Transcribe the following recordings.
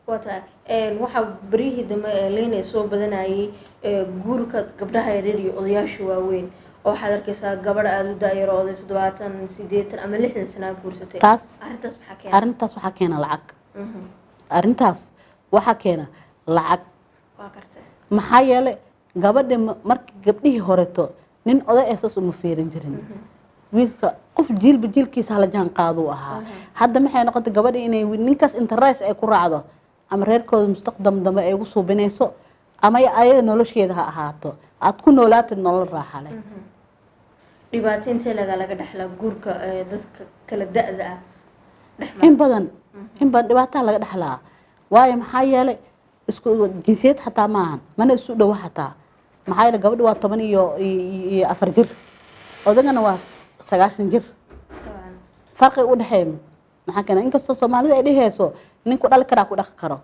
Waa tahay. Waxaa beryihii dambe ee leynay soo badanayay guurka gabdhaha yaryar iyo odayaasha waaweyn, oo waxaad arkaysaa gabadh aada u da-yar oo oday 70, 80 ama 60 sanaa guursatay. Taas Arrintaas maxaa keena? Arrintaas waxaa keena lacag. Arrintaas waxaa keena lacag. Waa gartay. Maxaa yeelay, gabadha marka gabdhihii horeto nin oday ee saas uma fiirin jirin. Wiilka qof jiilba jiilkiisa hala jaan qaaduu ahaa. Hadda maxay noqotay? Gabadha inay ninkaas interest ay ku raacdo, ama reerkooda mustaqdam dambe ay ugu suubinayso, ama ayada nolosheeda ha ahaato, aad ku noolaatid nolol raaxa leh. Dhibaato intee laga dhexlaa guurka dadka kala da-da ah dhex mara? In badan, in badan dhibaataa laga dhexlaa. Waayo, maxaa yeelay, isku jinsiyad xataa maahan, mana isu dhowo xataa. Maxaa yeelay, gabadhi waa toban iyo afar jir, odagana waa 90 jir. Farqiga u dhexeeya maxaa keena? Inkastoo Soomaalida ay dheheyso ninku dhali karaa ku dhaqi karo,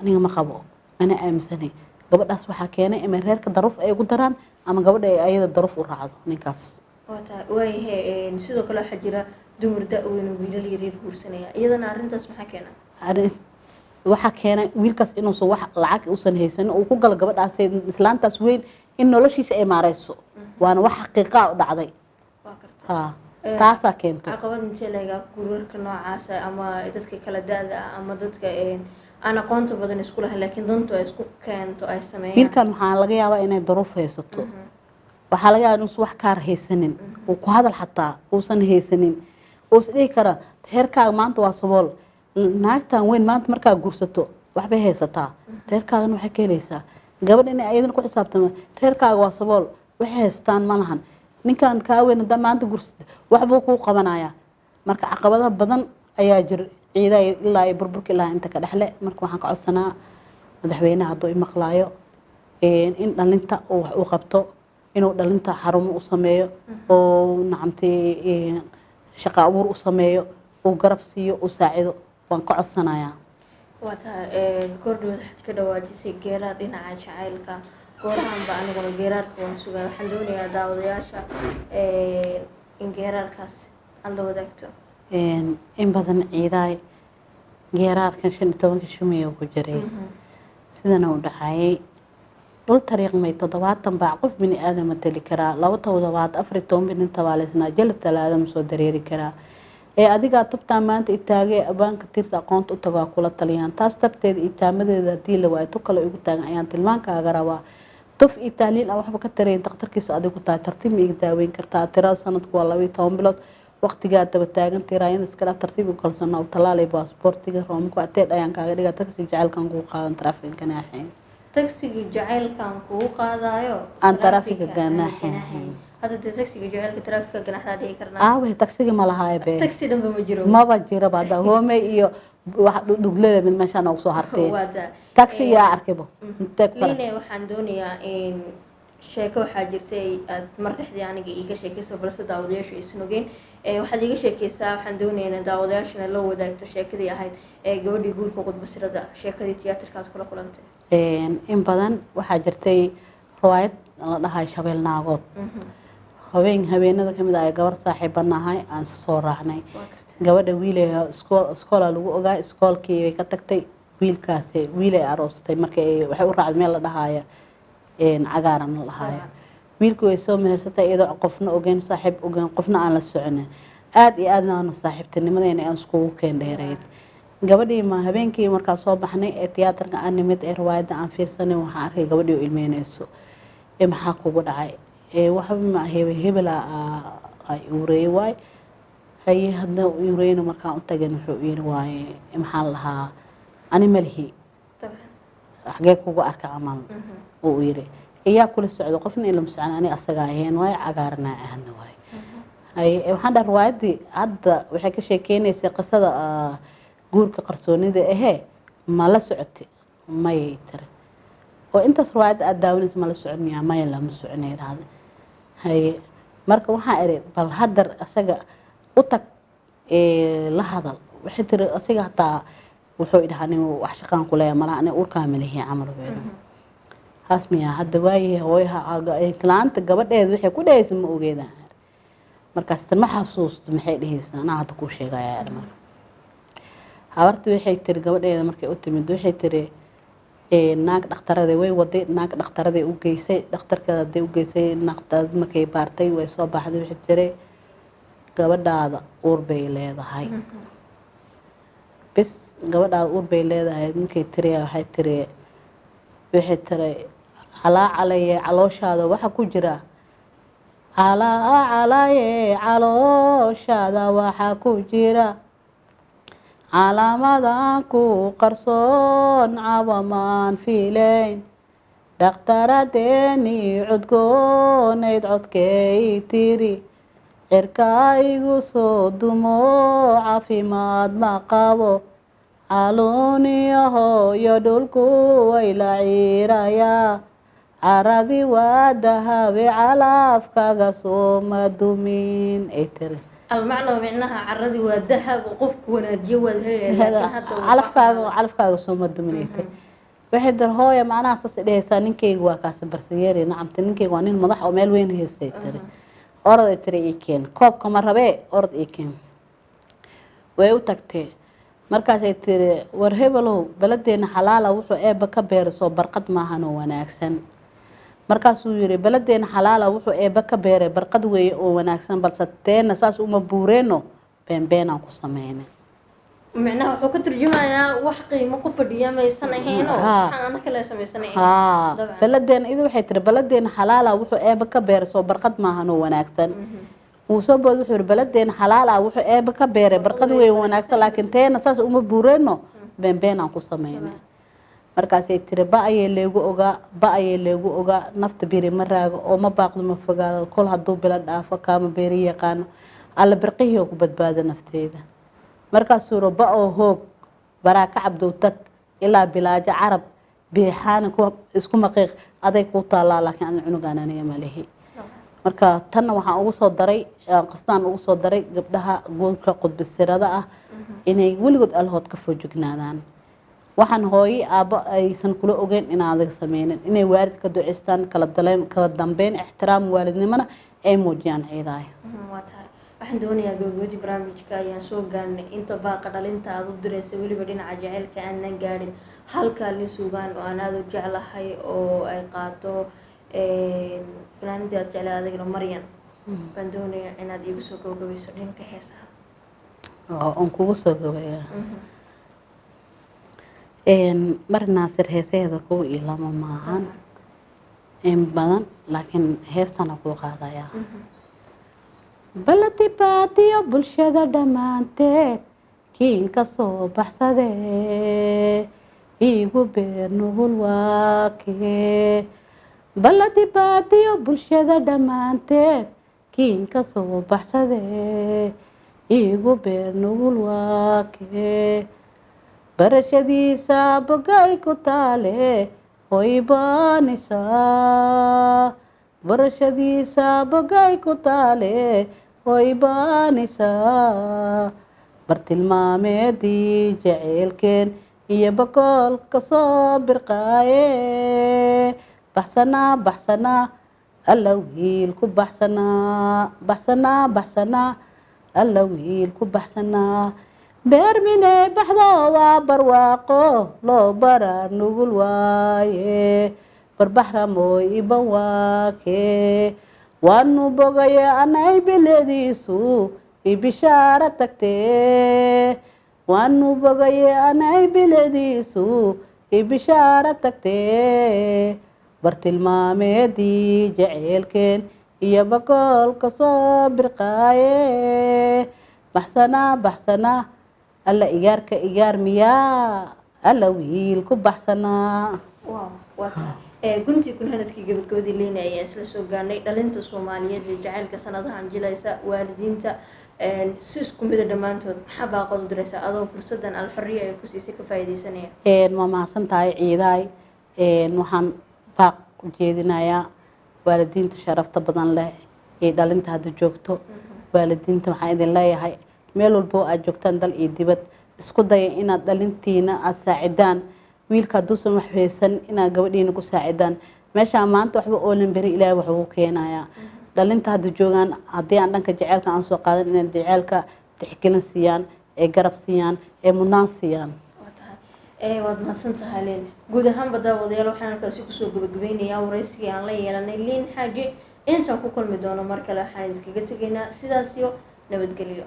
aniga ma qabo, mana aaminsanay. Gabadhaas waxaa keenay ama reerka daruuf ay ugu daraan, ama gabadha ay ayada daruuf u raacdo ninkaas. Waa tahay. Waayahay, sidoo kale waxaa jira dumar da-weyn oo wiilal yaryar guursanaya. Iyadana arrintaas maxaa keena? Waxaa keenay wiilkaas inuusan wax lacag uusan haysanin, uu ku galo gabadhaas, islaantaas weyn, in noloshiisa ay maareyso. Waana wax xaqiiqa u dhacday. Waa karta. Ha, taasaa keento. Caqabad intee leegaa guurarka noocaasa, ama dadka kala da-da ah, ama dadka aan aqoonta badan isku lahayn laakiin dantu ay isku keento, ay sameeyaan? Wiilkan waxaa laga yaabaa inay daruuf haysato. Waxaa laga yaabaa inuusan wax kaar haysanin, uu ku hadal xataa uusan haysanin, uu is dhihi kara reerkaaga maanta waa sabool, naagtan weyn maanta markaa guursato waxbay haysataa, reerkaagana waxay ka helaysaa. Gabadh inay ayadana ku xisaabtama, reerkaaga waa sabool, waxay haysataan ma lahan, ninkan kaa weyn haddaa maanta guursato waxbuu kuu qabanayaa. Marka caqabado badan ayaa jira ciidaa ilaa iyo burburka ilaa inta ka dhexle. Marka waxaan ka codsanaa madaxweynaha, hadduu i maqlaayo, in dhalinta uu wax u qabto, inuu dhalinta xarumo u sameeyo, oo nacamtay shaqo abuur u sameeyo, uu garab siiyo, uu saacido, waan ka codsanayaa. Waa tahay. Goordhood waxaad ka dhawaajisay geeraar dhinaca jacaylka. Goorahanba aniguna geeraarka waan sugaya. Waxaan doonayaa daawadayaasha in geeraarkaas aad la wadaagto. In badan ciidaay, geeraarkan 15-ka shumiya ku jiray, sidana u dhacayay: Dhul tariiqmay 70 baac qof bini aadama tali karaa, 2 toddobaad 14 binin tabaaleysnaa, jalab talaada ma soo dareeri karaa? Ee adigaa tubtaa maanta itaagee, abaanka tiirta aqoonta u tago kula taliyaan. Taas tabteeda iyo taamadeeda haddii la waayo, tu kale igu taagan ayaan tilmaankaaga rabaa. Tuf iyo tahliil aan waxba ka tarayn, dhakhtarkiisa adigu tahay, tartiib ma iga daaweyn kartaa? Tirada sanadku waa 12 bilood, waqtigaa daba taagan, tiraayada iska dhaaf, tartiib u kalsoonaa u talaalay baasboortiga roomku ateed ayaan kaaga dhigaa, taksi jacaylkan kuu qaadan, taraafika ganaaxayn. Tagsiga jacaylkan kugu qaadayo. Aan taraafika taraafikka aan ganaaxayn. Ganaaxayn. Hadda dee tagsiga jacaylka taraafika ganaxdaa dhihi karnaa? Aawe, tagsiga ma lahaayo be. Tagsi dhanba ma jiro. Maba jiraba hadda. Hoomey iyo wax dhuglada mid meeshaa noogu soo hartee. Waa taa. Tagsi yaa arkaybo intee ku kala? Liine, waxaan doonayaa in sheeko waxaa jirtay aad mar dhexdii aniga iiga sheekayso, balse daawadayaashu aysan ogeyn. Waxaad iiga sheekaysaa, waxaan doonayaa inaad daawadayaashana la wadaagto sheekadii ahayd ee gabadhii guurka qudbasirada, sheekadii tiyaatarka aad kula kulantay. In badan waxaa jirtay riwaayad la dhahay Shabeel Naagood. Habeen habeenada kamid ah gabar saaxiibanahay aan soo raacnay. Waa kartay. Gabadha wiilay iskoola lagu ogaa, iskoolkii bay ka tagtay. Wiilkaasi wiilay aroostay. Marka waxay u raacday meel la dhahaayo Cagaaran la dhahaayo. Wiilkii way soo mehersatay iyadoo qofna ogeyn, saaxiib ogeyn, qofna aan la soconin. Aada iyo aadna aanu saaxiibtinimadeena aan iskugu keen dheerayd. Gabadhii ma habeenkii markaa soo baxnay ee tiyaatarka aan nimid, ee riwaayadda aan fiirsanay, waxaan arkay gabadhii oo ilmeyneyso. Ee maxaa kugu dhacay? Ee waxba ma hebel hebela ay ureeyey waay. Haye, hadna ureyna markaan u tagin, wuxuu yiri waaye, maxaa la dhahaa, ani malihi. Xagee kugu arka camal uu yiri, iyaa kula socdo? Qofna ilama socon, ani asaga ahayn waaye, cagaaranaa ahna waaye. Haye, waxaan dhahay, riwaayaddii hadda waxay ka sheekeynaysay qisada guurka qarsoonida ahee, ma la socotay? Mayay tiri. Oo intaas riwaayadda aada daawanaysa ma la socon miyaa? Maya, lama soconay dhahda. Haye, marka waxaan iri, bal haddar asaga u tag ee, la hadal. Waxay tiri, asiga hataa wuxuu idhahaa nin wax shaqaan kuleeya malaha, ani uurkaa malihi camal buu idhaha. Haas miyaa? Hadda waayahay, hooyaha islaanta gabadheeda waxay ku dhehaysa ma ogeeda? Markaas tan ma xasuusto maxay dhehaysa, anaa hadda kuu sheegaya. Marka Habartii waxay tiri gabadheeda markay u timid, waxay tiri naag dhakhtarada way waday, naag dhakhtarada u geysay, dhakhtarkeeda haday u geysay, naagtaad markay baartay way soo baxday, waxay tiri gabadhaada uur bay leedahay. Bis, gabadhaada uur bay leedahay markay tiri, waxay tiri calaacalaye calooshaada waxa ku jira, calaacalaye calooshaada waxa ku jira, calaamadan ku qarsoon cawamaan fiileyn, dhakhtaradeeni codgoonayd codkay tiri, cirka igu soo dumo, caafimaad ma qabo, caluuniyahoyo dhulku way la ciirayaa, caradii waa dahabe, calaafkaga sooma dumin, ay tiri. Almacno micnaha caradii waa dahab oo qofku wanaajiyo waad helaya, laakiin hadda wuu Calafkaaga, calafkaaga sooma dumin, ay tiri. Waxay tiri hooya, macnaha saas dhehaysaa, ninkayga waa kaasi barsiyeeri nacamta, ninkayga waa nin madax oo meel weyn haystay, tiri. Orod, ay tiri, ii keen koobka, ma rabee, orod ii keen. Way u tagtee, markaasay tiri war hebelow, baladeena xalaala wuxuu eebba ka beeray soo barqad maahan oo wanaagsan? Markaasuu yiri baladeena xalaala wuxuu eebba ka beeray barqad weeye oo wanaagsan, balse teena saas uma buureeno, beenbeenaan ku sameynay. Micnaha wuxuu ka turjumayaa wax qiimo ku fadhiya maysan ahayn oo waxaan ana kale samaysan ahayn. Haa. Dabcan. Baladeena idi waxay tiri baladeena xalaala wuxuu eebba ka beeray soo barqad maahan oo wanaagsan. Wuu soo booday, wuxuu yiri baladeena xalaala wuxuu eebba ka beeray barqad weeye wanaagsan, laakiin teena saas uma buureeno, beenbeenaan ku sameynay. Markaasay tiri ba ayay leegu ogaa, ba ayay leegu ogaa, nafta biri ma raago oo ma baaqdo, ma fogaado, kol hadduu bilo dhaafo kaama beeri yaqaano, alla birqihii oo ku badbaado nafteyda. Markaasuu yiri ba oo hoog baraaka cabdow, tag ilaa bilaajo carab biixaani ku isku maqiiq, aday kuu taallaa, laakiin ana cunugaan aniga ma lihi. Marka tanna waxaan ugu soo daray, qasdaan ugu soo daray gabdhaha guurka qudbisirada ah inay weligood allahood ka foojignaadaan, waxaan hooyo aabbo aysan kula ogeyn inaan adiga sameynin, inay waalid ka duceystaan, kala daleen, kala dambeyn, ixtiraam waalidnimona ay muujiyaan ciidaayo. Waa tahay. Waxaan doonayaa gabagabadii barnaamijka ayaan soo gaarnay, inta baaqa dhalinta aada u diraysa, weliba dhinaca jaceylka aanan gaadhin, halkaa nin sugaan oo aan aada u jeclahay oo ay qaato fanaanadii aad jeclay adigna, Maryan, baan doonayaa inaad iigu soo gabagabayso dhanka heesaha. Oo aan kugu soo gabayaa mar Naasir heesaheeda kuwa iyo lama maahan in badan, laakiin heestana kuu qaadayaa. Baladi baadiyo bulshada dhammaanteed kiin ka soo baxsadee iigu beer nugul waakee, baladi baadiyo bulshada dhammaanteed kiin ka soo baxsadee iigu beer nugul waakee, barashadiisa bogay ku taale hoy baanisaa, barashadiisa bogay ku taale hoy baanisaa, bartilmaameedii jaceylkeen iyo bokool kasoo birqaaye, baxsanaa baxsanaa alla wiil ku baxsanaa, baxsanaa baxsanaa alla wiil ku baxsanaa, beer minay baxdo waa barwaaqo loo baraa nugul waaye, barbaxramooy iban waakee, waanu bogaye anay bilicdiisu ibishaara tagtee, waanu bogaye anay bilicdiisu ibishaara tagtee, bartilmaameedii jaceylkeen iyo bakool kasoo birqaaye, baxsanaa baxsanaa alla igaarka igaar miyaa alla wiil ku baxsanaa. Wow, waa tahay. Guntii kunhanadkii gabagabadii leyna ayaan isla soo gaarnay. Dhalinta Soomaaliyeed ee jacaylka sanadahan jilaysa, waalidiinta, si isku mida dhammaantood, maxaa baaqood u diraysaa adoo fursadan Alxoriya ay ku siisay ka faa'iidaysanaya? Waa mahadsan tahay ciidaay. Waxaan baaq u jeedinayaa waalidiinta sharafta badan leh ee dhalinta hadda joogto. Waalidiinta waxaan idin leeyahay, meel walbo aad joogtaan, dal iyo dibad, isku daya inaad dhalintiina aada saacidaan. Wiilka hadduusan wax haysan, inaad gabadhiina ku saacidaan. Meeshaan maanta waxba oolan, beri Ilaahay wax ugu keenayaa. Dhalinta hadda joogaan, haddii aan dhanka jaceylka aan soo qaadan, inay jaceylka tixgelin siiyaan. Ay garab siiyaan, ay mudnaan siiyaan. Waa tahay. Waad mahadsan tahay, Liin. Guud ahaanba, daawadayaal, waxaan halkaasi kusoo gabagabeynayaa waraysigii aan la yeelanay Liin Xaaji. Intaan ku kulmi doono mar kale, waxaan idinkaga tegaynaa sidaasiyo nabadgelyo.